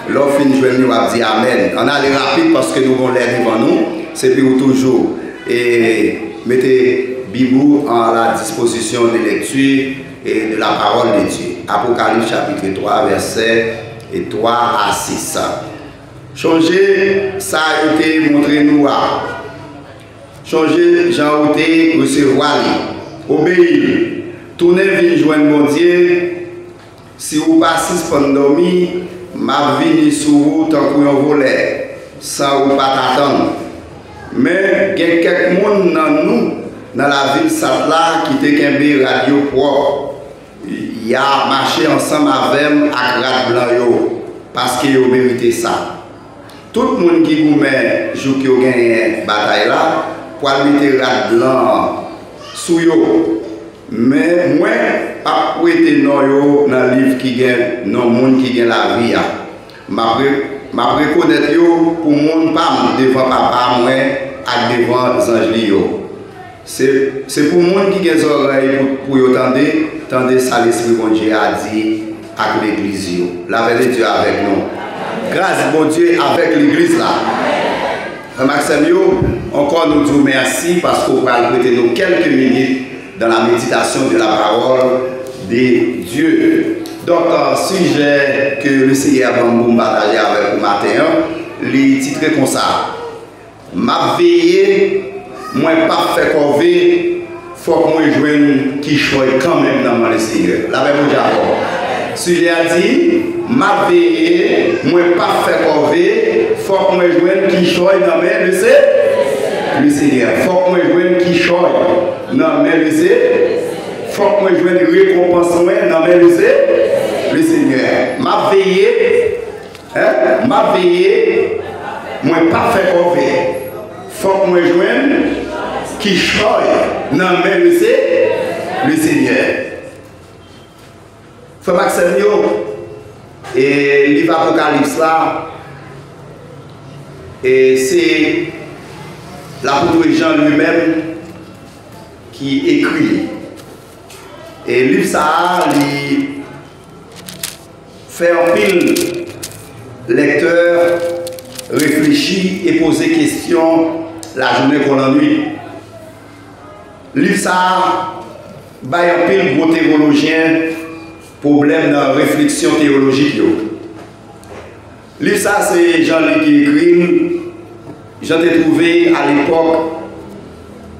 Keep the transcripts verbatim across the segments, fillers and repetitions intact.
Lè w fin jwenn li, w ap di amèn. Ann ale rapid paske nou gon lè devan nou. Se pou w toujou e mete Bib ou à la disposition de lecture et de la parole de Dieu. Apocalypse chapitre trois, verset trois à six. Chonje sa yo te montre nou a. Chonje jan ou te resevwa li. Obeyi l. Tounen vin jwenn Bondye. Si ou pa sispann dòmi, m ap vini sou ou tankou yon vòlè, san ou pa t atann. Men, gen kèk moun nan nou, nan lavil Sat la, ki te kenbe rad yo pwòp. Y a mache ansanm avè m ak rad blan yo, paske yo merite sa. Tout moun ki goumen jouk yo genyen batay la, pral mete rad blan an sou yo. Men mwen p ap wete non yo nan liv ki gen non moun ki gen lavi a. M ap re-, m ap rekonèt yo pou moun pa m devan Papa mwen ak devan zanj li yo. Se, se pou moun ki gen zòrèy pou, pou yo tande, tande sa Lespri Bondye a di ak legliz yo. Lapè de Dye avèk nou. Gras Bondye avèk legliz la. Frè m ak sè m yo, ankò nou di w mèsi paske w pral prete nou kèlke minit dans la méditation de la parole de Dieu. Donk, euh, sijè ke le Seyè ban m pou m pataje avèk ou maten an, li titre konsa, M ap veye, mwen p ap fè kòve, fòk mwen jwenn kichòy kanmenm nan men Lesenyè. Lapè Bondye avè w. Sijè a di, M ap veye, mwen p ap fè kòve, fòk mwen jwenn kichòy nan men Lese-, Lesenyè. Fòk mwen jwenn kichòy nan men Lese-, fòk mwen jwenn rekonpans mwen nan men Lese-, Lesenyè. M ap veye, Hein? M ap veye, mwen p ap fè kòve. Fòk mwen jwenn kichòy nan men Lese-, Lesenyè. Frè m ak sè m yo, e liv Apokalips la, e se lapot Jan li menm ki ekri li. E liv sa a, li fè anpil lèktè reflechi e poze kesyon lajounen kon lannwit. Liv sa a bay anpil gwo tewolojyen pwoblèm nan refleksyon teyolojik yo. Liv sa a se Jan li ki ekri l, Jan te twouve alepòk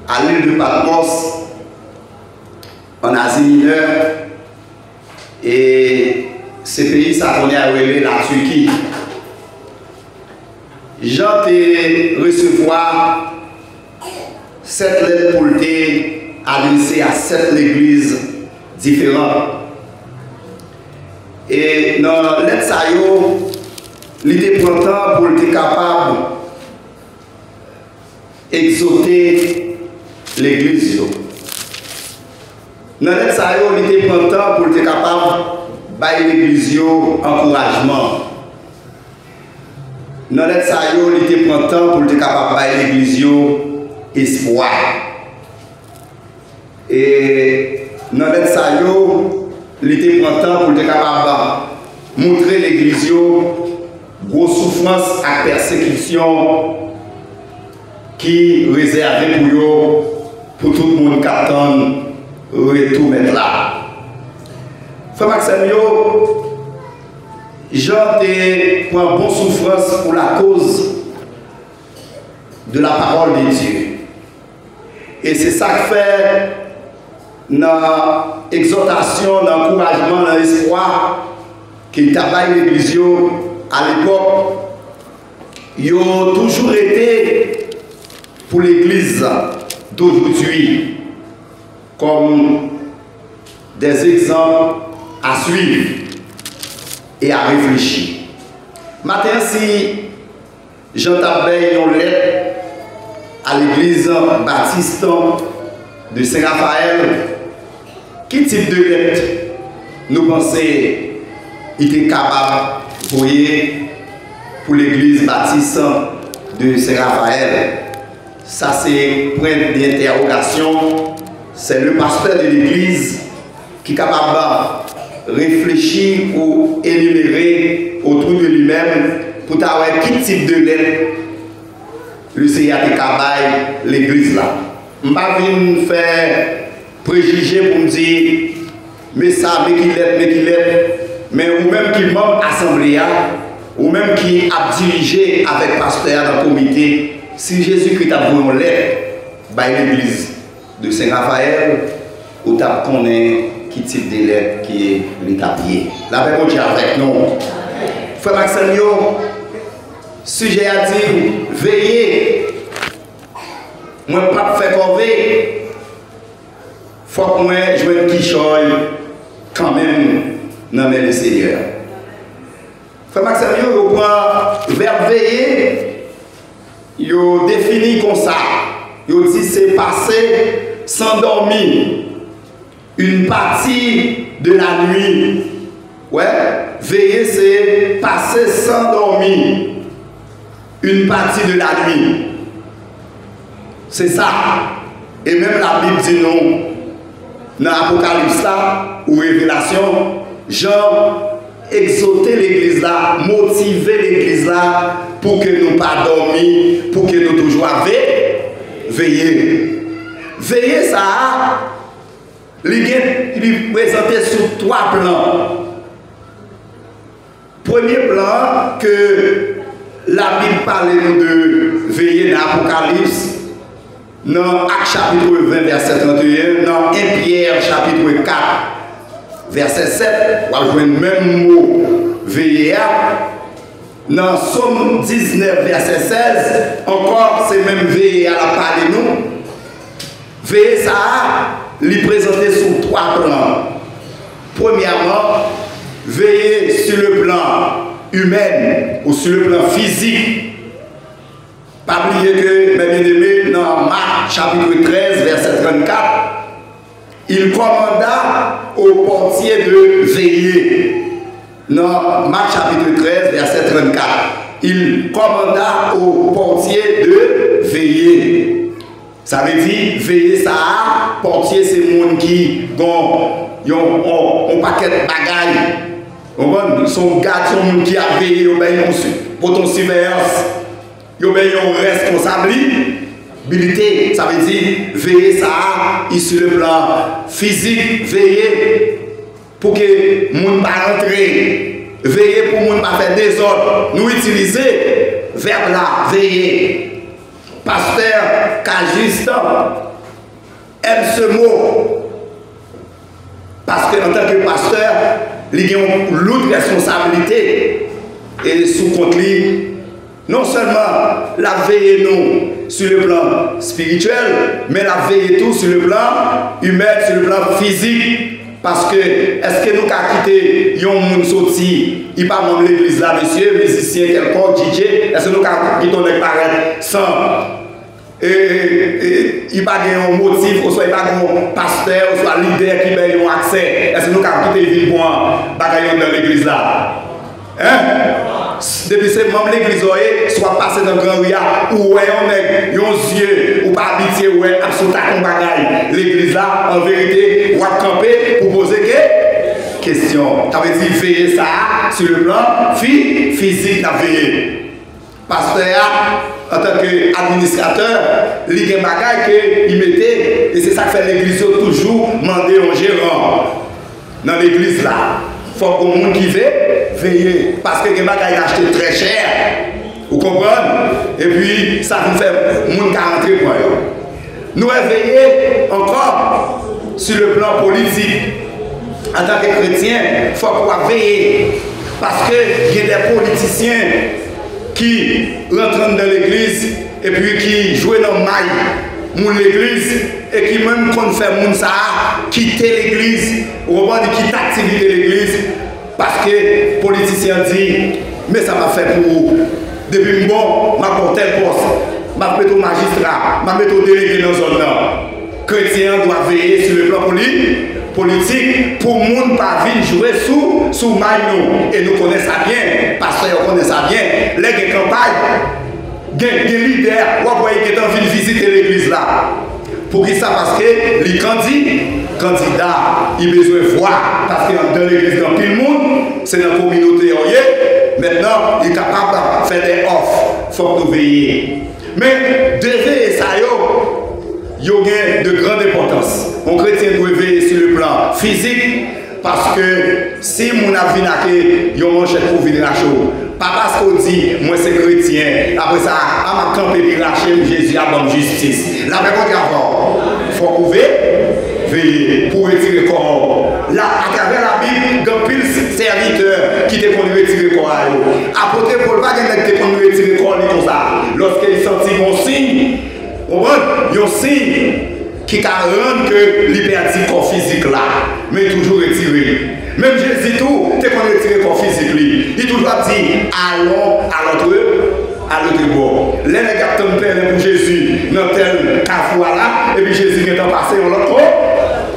a lil de Patmòs, ann Azi Minè, e se peyi sa kounye a yo rele Latiki. Jan te resevwa sèt lèt pou l te adrese a sèt legliz diferan. E nan lèt sa yo, li te pran tan pou l te kapab egzòte legliz yo. Nan lèt sa yo, li te pran tan pou l te kapab bay legliz yo ankourajman. Nan lèt sa yo, li te pran tan pou l te kapab bay legliz yo espwa. E nan lèt sa yo, li te pran tan pou l te kapab montre legliz yo gwo soufrans ak pèsekisyon ki rezève pou yo, pou tout moun k ap tann retou Mèt la. Frè m ak sè m yo, Jan te pran bon soufrans pou lakoz de la parole de Dieu. E se sa k fè nan egzòtasyon, nan ankourajman, nan espwa ke l t ap bay legliz yo alepòk, yo toujou rete pou legliz d'aujourd'hui comme des exemples à suivre et à réfléchir. Maten an, si Jan t ap bay yon lèt a legliz Batis de Sen Rafayèl, ki tip de lèt nou panse li te kapab voye pou legliz Batis de Sen Rafayèl? Sa se pwen dentèwogasyon. Se le pastè de legliz ki kapab reflechi ou enimere otou de li menm ta wè ki tip de lèt Leseyè te ka bay legliz la. M pa vin fè prejije pou m di, men sa, men ki lèt, men ki lèt. Men ou menm ki manm asanble a, ou menm ki ap dirije avèk pastè a nan komite, si Jezikri t ap voye yon lèt bay legliz de Sen Rafayèl, ou t ap konnen ki tip de lèt ke li t ap ye. Lapè Bondye avèk nou. Frè m ak sè m yo, sijè a di, veye, mwen p ap fè kòve, fòk mwen jwenn kichòy kanmenm nan men Leseyè. Frè m ak sè m yo, yo pran vèb veye, yo defini konsa. Yo di se pase san dòmi, une partie de la nuit. Wè, veye se pase san dòmi, une partie de la nuit. Se sa. E menm Labib di nou, nan Apokalips la, ou Revelasyon, Jan egzote legliz la, motive legliz la, pou ke nou pa dòmi, pou ke nou toujou ap ve-, veye. Veye sa a, li gen, li prezante sou twa plan. Premye plan an ke Labib pale nou de veye nan Apokalips, nan Ak chapit ven vèsè trannteyen, nan en Pyè chapit kat vèsè sèt, w ap jwenn menm mo veye a. Nan Sòm diznèf vèsè sèz, ankò se menm veye a l ap pale nou. Veye sa a, li prezante sou twa plan. Premyèman, veye sur le plan humain ou sur le plan physique. Pa bliye ke, mes bien-aimés, nan Mak chapit trèz vèsè trannkat, il commanda aux portiers de veiller. Nan Mak chapit trèz vèsè trannkat, il commanda aux portiers de veiller. Sa vle di, veye sa a, pòtye se moun ki gon yon, yon, yon pakèt bagay. Ou konprann? Se yon gad, se yon moun ki ap veye, yo bay yon si-, pote yon siveyans, yo bay yon reskonsablite. Sa vle di, veye sa a, i sur le plan fizik, veye pou ke moun pa rantre, veye pou moun pa fè dezòd. Nou itilize vèb la, veye. Pastè Cajuste aime ce mot. Paske antanke pastè, li gen yon loud responsablite e sou kont li. Non sèlman l ap veye nou sur le plan spirituel, men l ap veye tou sur le plan humain, sur le plan fizik. Paske, èske nou ka kite yon moun soti, li pa manm legliz la, mesye, mizisyen kèlkonk, D J, èske nou ka kite yon nèg parèt san, e, e, e, li pa gen yon motif, oswa li pa gen yon pastè, oswa lidè ki bay yon aksè? Èske nou ka kite vin pran bagay yo anndan legliz la? Hein? Depi se manm legliz ou ye, si w ap pase nan gran ri a, ou wè yon nèg, yon zye ou pa abitye wè ap sot ak yon bagay legliz la, an verite, w ap kanpe pou poze ke-, kesyon. Sa vle di, veye sa a, sur le plan fi-, fizik, n ap veye. Pastè a, antanke administratè, li gen bagay ke li mete, e se sa k fè legliz yo toujou mande yon jeran. Nan legliz la, fòk gon moun ki ve-, veye, paske gen bagay n achte trè chè. Ou konprann? Epi, sa vin fè moun ka rantre pran yo. Nou veye ankò sur le plan politik. Antanke kretyen, fòk w ap veye. Paske gen de politisyen ki rantre anndan legliz, epi ki jwe nan may moun legliz, e ki menm konn fè moun sa a kite legliz, ou konprann, kite aktivite legliz, paske politisyen an di, men sa m ap fè pou ou, depi m bon, m ap ba w tèl pòs, m ap mete w majistra, m ap mete w delege nan zòn nan. Kretyen an dwa veye sur le plan poli-, politik pou moun pa vin jwe sou, sou may nou. E nou konnen sa byen, pastè yo konnen sa byen. Lè gen kanpay, gen, gen lidè, w ap wè yo gentan vin vizite legliz la. Poukisa? Paske li kandi-, kandida, li bezwen vwa. Paske anndan legliz gen anpil moun, se nan kominote a w ye. Mentnan, li kapab fè Fòk nou veye. Men, de veye sa yo, yo gen de grande importance. Yon kretyen dwe veye sou le plan fizik, paske si moun ap vin ak yon manchèt pou vin rache w, pa paske w di, "Mwen se kretyen," apre sa, "A, m ap kanpe epi rache m, Jezi ap ban m jistis." Lapè Bondye avè w. Fòk ou ve-, veye pou w retire kò w. La, atravè Labib, gen anpil sèvitè ki te konn retire kò a yo. Apot Pòl pa gen nèg te konn retire kò li konsa. Lòske li santi yon siy, konprann? Yon siy ki ka rann ke li pèdi kò fizik la, men li toujou retire. Menm Jezi tou te konn retire kò fizik li. Li toujou ap di, "Allons à l'autre, à l'autre bord." Lè nèg ap tann pèlen pou Jezi nan tèl kafou a la, epi Jezi gentan pase yon lòt ko-,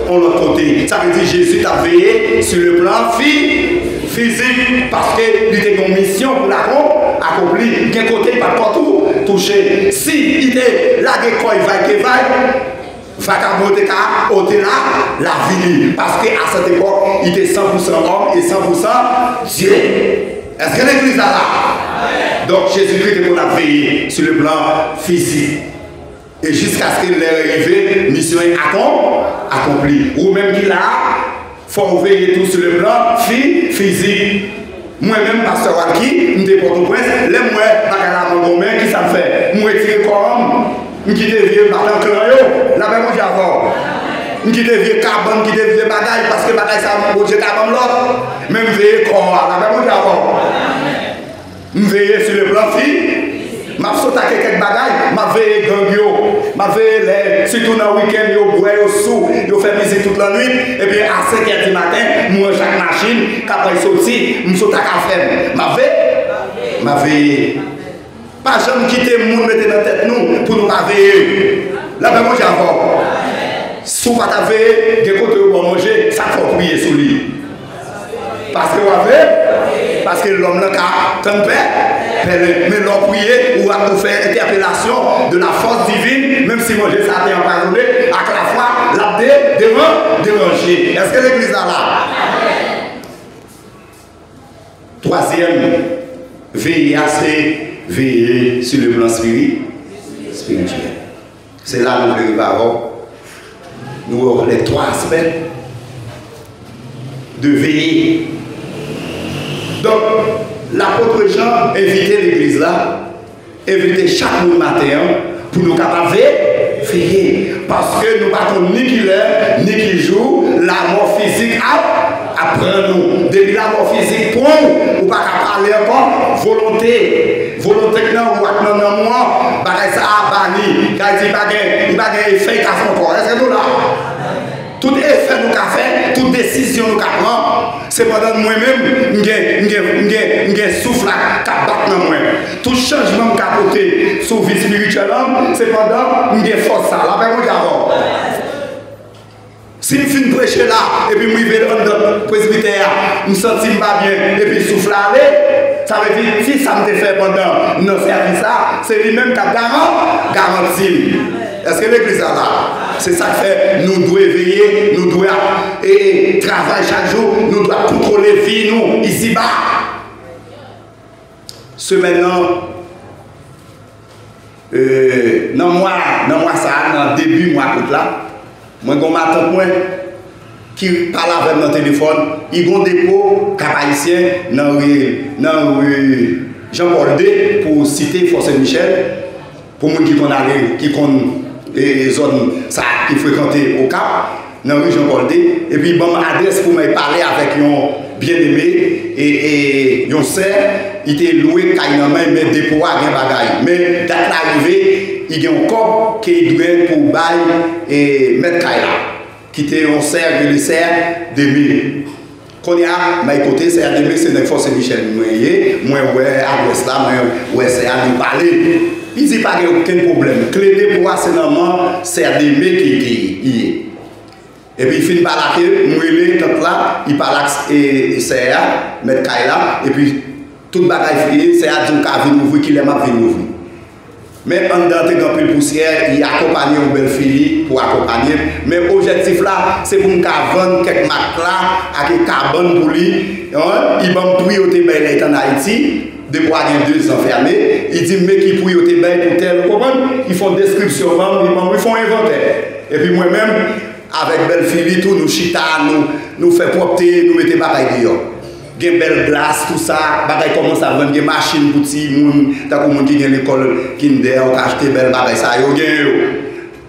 yon lòt kote. Sa vle di Jezi t ap veye sou le plan fi-, fizik, paske li te gen yon misyon pou l akon-, akonpli. Gen kote li pa t ko tou-, touche. Si li te lage kò l vay ke vay, vakabon te ka ote la, lavi li, paske a sèt epòk, li te san pou san òm e san pou san Dye. Èske legliz la la? Donk, Jezikri te konn ap veye sou le plan fizik. E jiskaske lè rive, misyon an akon-, akonpli. Ou menm ki la a, fò w veye tou sou le plan fi-, fizik. Mwen menm, pastè Walky, m te Pòtoprens, lè m wè bagay la mangonmen, kisa m fè? M retire kò m, m kite vye batan klan yo, lapè Bondye avè w. M kite vye kabann, m kite vye bagay, paske bagay sa yo, Bondye ka ban m lòt. Men m veye kò a, lapè Bondye avè w. M veye sou le plan fi-, m ap sot ak kèk bagay, m ap veye gang yo. M ap veye lè, sitou nan wikenn, yo bwè, yo sou, yo fè mizik tout lannwit, epi a senk è di maten, m ranje ak machin, k ap pral soti, m sot ak afè m. M ap ve-, m ap veye. Pa janm kite moun mete nan tèt nou pou nou pa veye. Lapè Bondye avè w. Si w pa ta veye, gen kote yo ba w manje, sa k fè w priye sou li. Paske w ap veye, paske lòm nan ka tann pè, pèlen. Men lè w priye, ou, ou fè entèpelasyon de la force divine, menm si manje sa a te anpwazonnen, ak lafwa, l ap de-, deran-, deranje. Èske legliz la la? Twazyèm veye a, se veye sou le plan spiri-, espirityèl. Se la nou vle rive avè w. Nou wè les trois aspects de veiller. Donk, lapot Jan envite legliz la, envite chak moun maten an pou nou kapab ve-, veye. Paske nou pa konn ni ki lè, ni ki jou, lamò fizik ap, ap pran nou. Depi lamò fizik pran w, ou pa ka pale ankò, volonte, volonte k nan ou ak nan nanm ou an, bagay sa a bani. Sa vle di, li pa gen, li pa gen efè l ka fè ankò. Èske nou la? Tout efè nou ka fè, tout desizyon nou ka pran, se pandan mwen menm, m gen, m gen, m gen, m gen souf la k ap bat nan mwen. Tout chanjman m ka pote sou vi espirityèl la, se pandan m gen fòs sa. Lapè Bondye avè w. Si m fin preche la, epi m rive anndan presbitè a, m santi m pa byen, epi souf la ale, sa vle di, ti sa m te fè pandan m nan sèvis la, se li menm k ap garan-, garanti m. Èske legliz la la? Se sa k fè nou dwe veye, nou dwe ap, e, travay chak jou, nou dwe ap kontwole vi nou isiba. Semèn nan, e, nan mwa, nan mwa sa a, nan debi mwa out la, mwen gen yon matant mwen ki pale avè m nan telefòn, li gen yon depo Kap Ayisyen nan ri, nan ri Jean Paul de, pou site Fò Sen Michèl. Pou moun ki konn ale, ki konn, e, e, zòn sa a ki frekante Okap, nan ri Jean Paul de, epi ban m adrès pou mwen pale avèk yon byeneme, e, e, yon sè, li te lwe kay nan men, men depo a gen bagay. Men dat la rive, li gen yon kòb ke li dwe pou bay, e, mèt kay la, ki te yon sè, rele sè Deme. Kounye a, m al kote sè a, Deme, se nèg Fò Sen Michèl mwen ye, mwen wè adrès la, mwen wè sè a, nou pale. Li di pa gen okenn pwoblèm. Kle depo a se nan men sè Deme ki, ki, ki ye. Epi fin pale ak li, m rele tant la, li pale ak, e, e, sè a, mèt kay la, epi tout bagay fini, sè a di m ka vin ouvri, kilè m ap vin ouvri. Men anndan an te gen anpil pousyè, li akonpanye yon bèl fi li pou akonpanye m. Men objektif la, se pou m ka vann kèk matla ak kabann pou li. Li ban m pri yo te bay lè li t ann Ayiti. Depo a gen dezan fèmen, li di m men ki pri yo te bay pou tèl, ou konprann? Li fè yon deskripsyon ban m, li ban m, li fè yon envantè. Epi mwen menm, avèk bèlfi li tou, nou chita, nou, nou fè pwòpte, nou mete bagay deyò. Gen bèl glas, tou sa, bagay kòmanse ap vann, gen machin pou timoun, tankou moun ki gen lekòl kindè, ou ka achte bèl bagay sa yo, gen yo.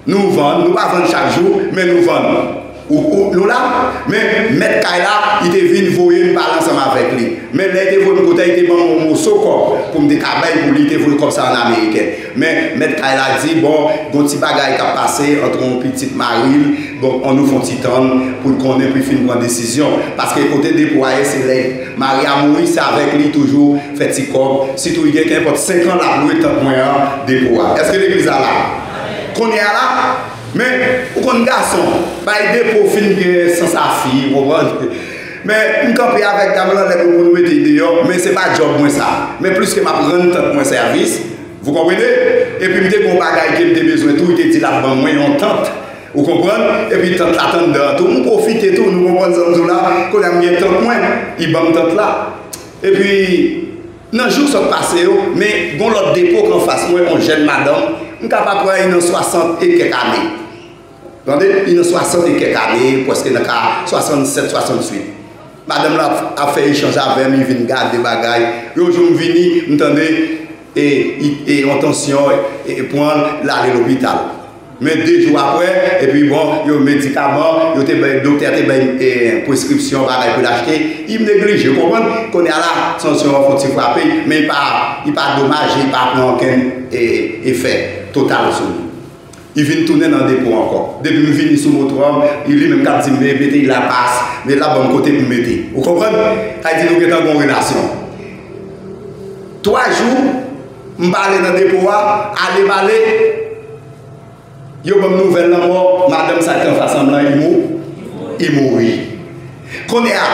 Nou vann, nou pa vann chak jou, men nou vann. Ou, ou, nou la, men mèt kay la, li te vin voye m pale ansanm avèk li. Men lè li te voye m kote a, li te ban m yon moso kòb pou m te ka bay pou li, li te voye kòb sa an ameriken. Men mèt kay la di, bon, gon ti bagay k ap pase ant yon pitit mari l, bon, ann nou fè yon ti tann pou l konnen, pou l fin pran desizyon. Paske kote depo a ye, se lè mari a mouri, se avèk li toujou fè ti kòb. Sitou li gen kenpòt senk an l ap lwe tant mwen an depo a. Èske legliz la la? Kounye a la, men, ou konn gason, bay depo fin gen sans a fi, ou konprann? Men, m kanpe avèk dam lan lè pou nou mete l deyò, men se pa djòb mwen sa. Men pliske m ap rann tant mwen sèvis, vous comprenez? Epi m te gen yon bagay ke m te bezwen tou, li te di l ap ban mwen yon tant, ou konprann? Epi tant la t anndan an tou, m pwofite tou, nou konprann sa m di w la, kounye a m gen tant mwen, li ban m tant la. Epi, nan jou sot pase yo, men gon lòt depo k anfas mwen, yon jèn madanm, m ka pa kwè li nan swasant e kèk ane. Tande, li nan swasant e kèk ane, prèske nan ka swasannsèt, swasannwit. Madanm lan ap, ap fè echanj avè m, li vin gade bagay. Yon jou m vini, m tande, e, e, e yon tansyon, e, e pran l, l ale lopital. Men de jou apre, epi bon, yo medikaman, yo te bay, doktè te bay m, e, preskripsyon, bagay pou l achte, li neglije, ou konprann? Kounye a la, tansyon an fon ti frape, men li pa, li pa domaje, li pa pran okenn, e, efè total sou li. Li vin tounen nan depo ankò. Depi m vini sou moto a, li menm k ap di m, "Mete, mete, la pas, men l ap ban m kote pou m mete." Ou konprann? Sa vle di nou gentan gen yon relasyon. Twa jou, m pa ale nan depo a, ale m ale, yo ban m nouvèl lanmò, madanm sa ki anfas an m lan, li mou, li mouri. Kounye a,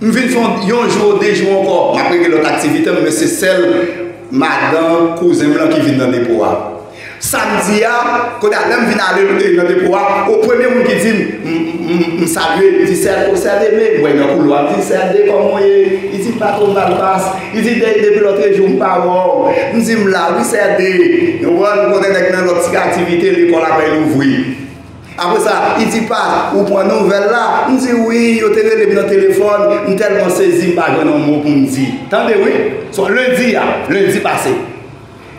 m vin fè yon, yon jou, de jou ankò, m ap regle lòt aktivite m, men se sèl madanm kouzen m lan ki vin nan depo a. Samdi a, kounye a, lè m vin ale nan depo a, o premye moun ki di m, m, m, m salye, li di, "Sè, o Sè Deme," m wè l nan koulwa, m di, "Sè De, kòman w ye?" Li di, "M pa twò mal pas." Li di, "De, depi lòtrejou, m pa wè w." M di, "M la, wi, Sè De." Ou konprann, m konnen nèg nan lòt ti aktivite, lekòl ap bay louvri. Apre sa, li di, "Pa, ou pran nouvèl la?" M di, "Wi, yo te rele m nan telefòn, m tèlman sezi, m pa jwenn yon mo pou m di." Tande, wi, sou lendi a, lendi pase.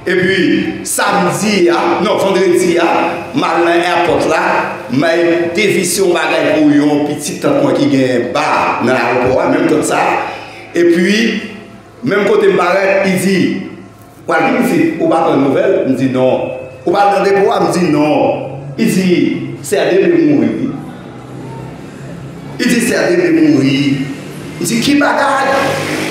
Epi, samdi a, non, vandredi a, m al nan èpòt la, m al devise yon bagay pou yon pitit tant mwen ki gen ba nan ayewopò a, menm tant sa. Epi, menm kote m parèt, li di, "W al ki pitit, ou pa pran nouvèl?" M di, "Non." "Ou pa al nan depo a?" M di, "Non." Li di, "Sè Deme mouri wi." Li di, "Sè Deme mouri." M di, "Ki bagay?"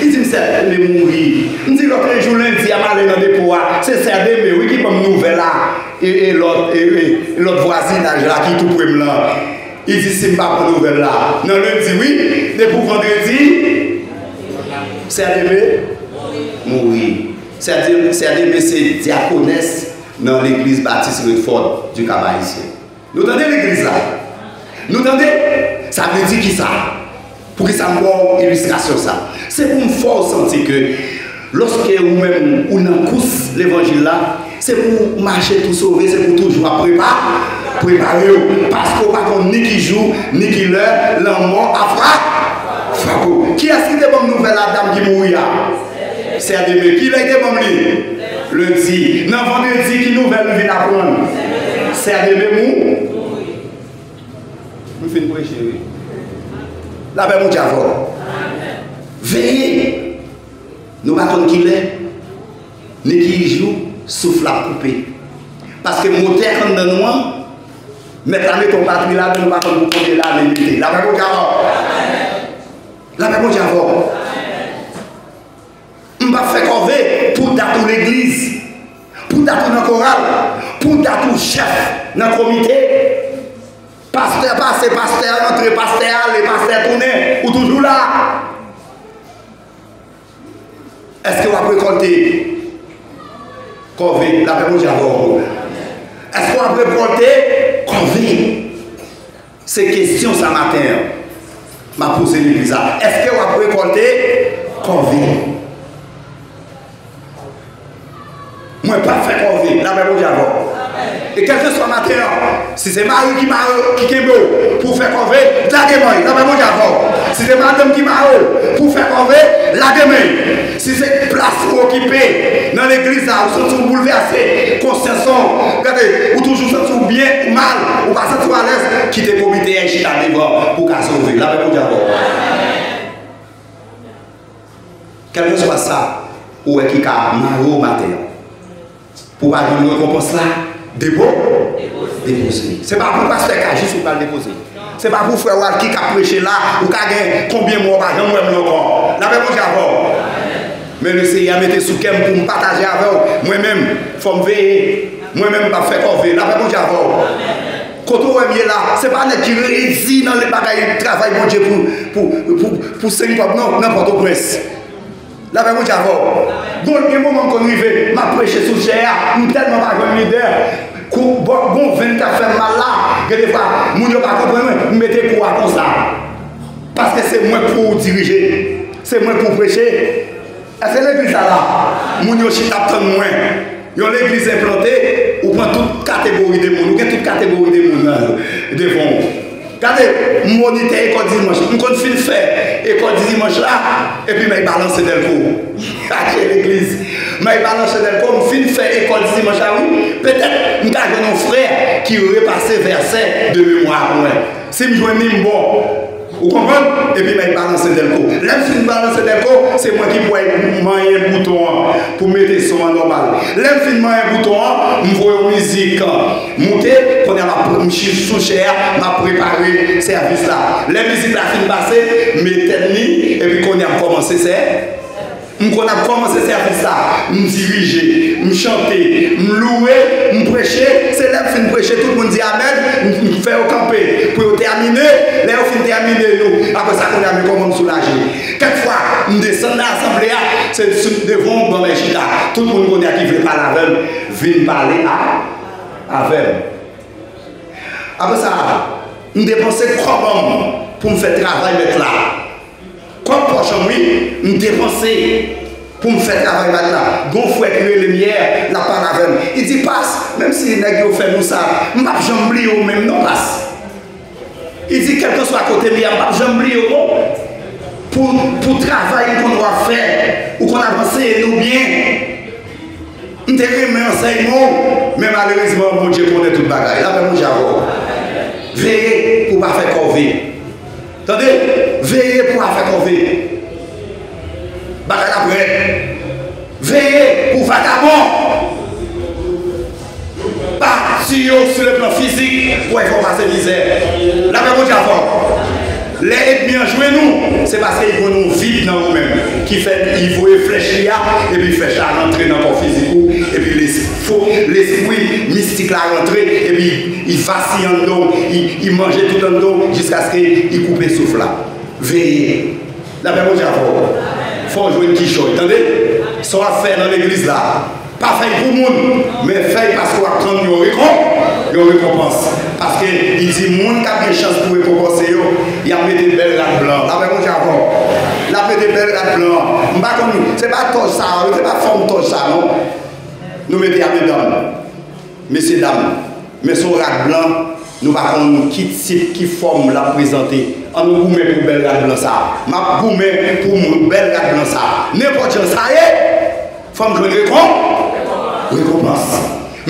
Li di m, "Sè Deme mouri." M di, "Lòtrejou lendi a, m ale nan depo a, se Sè Deme wi ki ban m nouvèl la, e, e lòt, e, e lòt vwazinaj la ki tou pre m lan." Li di, "Si m pa pran nouvèl la, nan lendi wi, depi vandredi, Sè Deme mouri." Sè Deme, Sè Deme se dyakonès nan legliz Batis Redford du Cap Haïtien. Nou tande legliz la? Nou tande? Sa vle di kisa? Poukisa m ba w ilistrasyon sa? Se pou m fè w santi ke lòske ou menm ou nan kous levanjil la, se pou w mache tou sove, se pou w toujou ap prepa, prepare w. Paske w pa konn ni ki jou, ni ki lè lanmò ap fra-, frape w. Kiyès ki te ban m nouvèl la, dam ki mouri a? Sè Deme. Ki lè li te ban m li? Lendi. Nan vandredi, ki nouvèl m vin aprann? Sè Deme mou-, m fin preche, wi. Lapè Bondye avè w. Veye! Nou pa konn ki lè, ni ki jou, souf la ap koupe. Paske motè k anndan nou an, mèt la mete yon batri ladan, nou pa konn pou konbyen lane li mete. Lapè Bondye avè w. Lapè Bondye avè w. M p ap fè kòve pou dat ou legliz, pou dat ou nan koral, pou dat ou chèf nan komite. Pastè pase, pastè antre, pastè ale, pastè tounen, ou toujou la. Èske w ap rekòlte kòve? Lapè Bondye avè w ankò. Èske w ap rekòlte kòve? Se kesyon sa maten an m ap poze legliz la. Èske w ap rekòlte kòve? Mwen p ap fè kòve. Lapè Bondye avè w. E kèlkeswa maten an, si se mari ki mare, ki kenbe w pou w fè kòve, lage men l. Lapè Bondye avè w. Si se madanm ki mare w pou w fè kòve, lage men l. Si se plas ou okipe nan legliz la, ou santi w boulvèse, konsyans ou, gade, ou toujou santi w byen, ou mal, ou pa santi w alèz, kite komite a chita devan pou w ka sove. Lapè Bondye avè w. Kèlkeswa sa ou wè ki ka mare w maten an, pou w pa jwenn rekonpans la, depo-, depoze. Se pa pou pastè Kajis ou pral depoze. Se pa pou frè w al ki k ap preche la, ou ka gen konbyen mwa w pa janm wè m la ankò. Lapè Bondye avè w. Men Lesenyè mete sou kè m pou m pataje avè w. Mwen menm, fò m veye. Mwen menm, m p ap fè kòve. Lapè Bondye avè w. Kote w wè m ye la, se pa nèg ki redi nan bagay travay Bondye pou, pou, pou, pou senk kòb, non, nan Pòtoprens. Lapè Bondye avè w. Bon, gen moman m konn rive, m ap preche sou chè a, m tèlman pa jwenn lidè. Kou, bon, gon venn k ap fè m mal la, gen defwa, moun yo pa konprann mwen, m mete kou a konsa. Paske se mwen k pou dirije, se mwen k pou preche. Èske legliz la la? Moun yo chita ap tann mwen. Yon legliz enplante, ou pran tout kategori de moun. Ou gen tout kategori de moun nan, devan w. Gade, m monitè ekòl dimanch. M konn fin fè ekòl dimanch la, epi m al balanse Dèlko. Kache legliz. M al balanse Dèlko, m fin fè ekòl dimanch la, wi. Petèt, m ka jwenn yon frè ki repase vèsè de memwa pou mwen. Si m jwenn li, m bon. Ou konprann? Epi m al balanse Dèlko. Lè m fin balanse Dèlko, se mwen ki pou al manyen bouton an pou mete son an nòmal. Lè m fin manyen bouton an, m voye yon mizik moute, kounye a m ap, m chita sou chè a, m ap prepare sèvis la. Lè mizik la fin pase, m etèn li, epi kounye a m kòmanse sè M konn ap kòmanse sèvis la, m dirije, m chante, m louwe, m preche. Se lè m fin preche, tout moun di amèn, m, m fè yo kanpe pou yo tèmine. Lè yo fin tèmine yo, apre sa, kounye a, men kòman m soulaje. Kèk fwa, m desann nan asanble a, se sou devan yon ban m al chita. Tout moun kounye a ki vle pale avè m, vin pale a, avè m. Apre sa, m depanse kòb an m pou m fè travay Mèt la. Kòb pòch an m, wi, m depanse pou m fè travay Mèt la. Gon frè ki rele m yè, l ap pale avè m. Li di, Pas, menm si nèg yo fè nou sa, m p ap janm bliye w menm non, Pas. Li di, kèlkeswa kote m ye a, m p ap janm bliye w non. Pou, pou travay m konn w ap fè, ou konn ap anseye nou byen. M te renmen ansèyman w, men malerezman, Bondye konnen tout bagay. Lapè Bondye avè w. Veye pou w pa fè kòve. Tande, veye pou w pa fè kòve. Bagay la ap rèd. Veye pou vagabon pa tiye w sou le plan fizik pou wè fè w pase mizè. Lapè Bondye avè w. Lè ènmi an jwenn ou, se paske li jwenn yon vid nan ou menm, ki fè li voye flèch li a, epi flèch la rantre nan kò fizik ou, epi lespri, lespri mistik la rantre, epi li vasiye anndan w, li, li manje tout anndan w, jiskaske li koupe souf la. Veye. Lapè Bondye avè w. Fò w jwenn kichòy, tande? Sa w ap fè nan legliz la, pa fè l pou moun, men fè l paske w ap tann yon rekon-, yon rekonpans. Paske li di moun k ap gen chans pou rekonpanse yo, y ap mete bèl rad blan. Lapè Bondye avè w. L ap mete bèl rad blan. M pa konn, se pa tòj sa, se pa fòm tòj sa, non. Nou mete a medam. Mesye dam, men se yon rad blan, nou pa konn ki tip, ki fòm l ap prezante. Ann nou goumen pou bèl rad blan sa a. M ap goumen pou m-, bèl rad blan sa a. Nenpòt jan sa ye, fò m jwenn rekon-, rekonpans.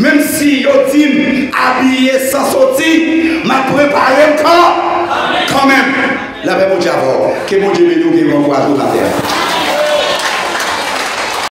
Menm si yo di m abiye san soti, m ap prepare m kan-, kanmenm. Lapè Bondye avè w. Ke Bondye beni w, ke l ankouraje w maten an.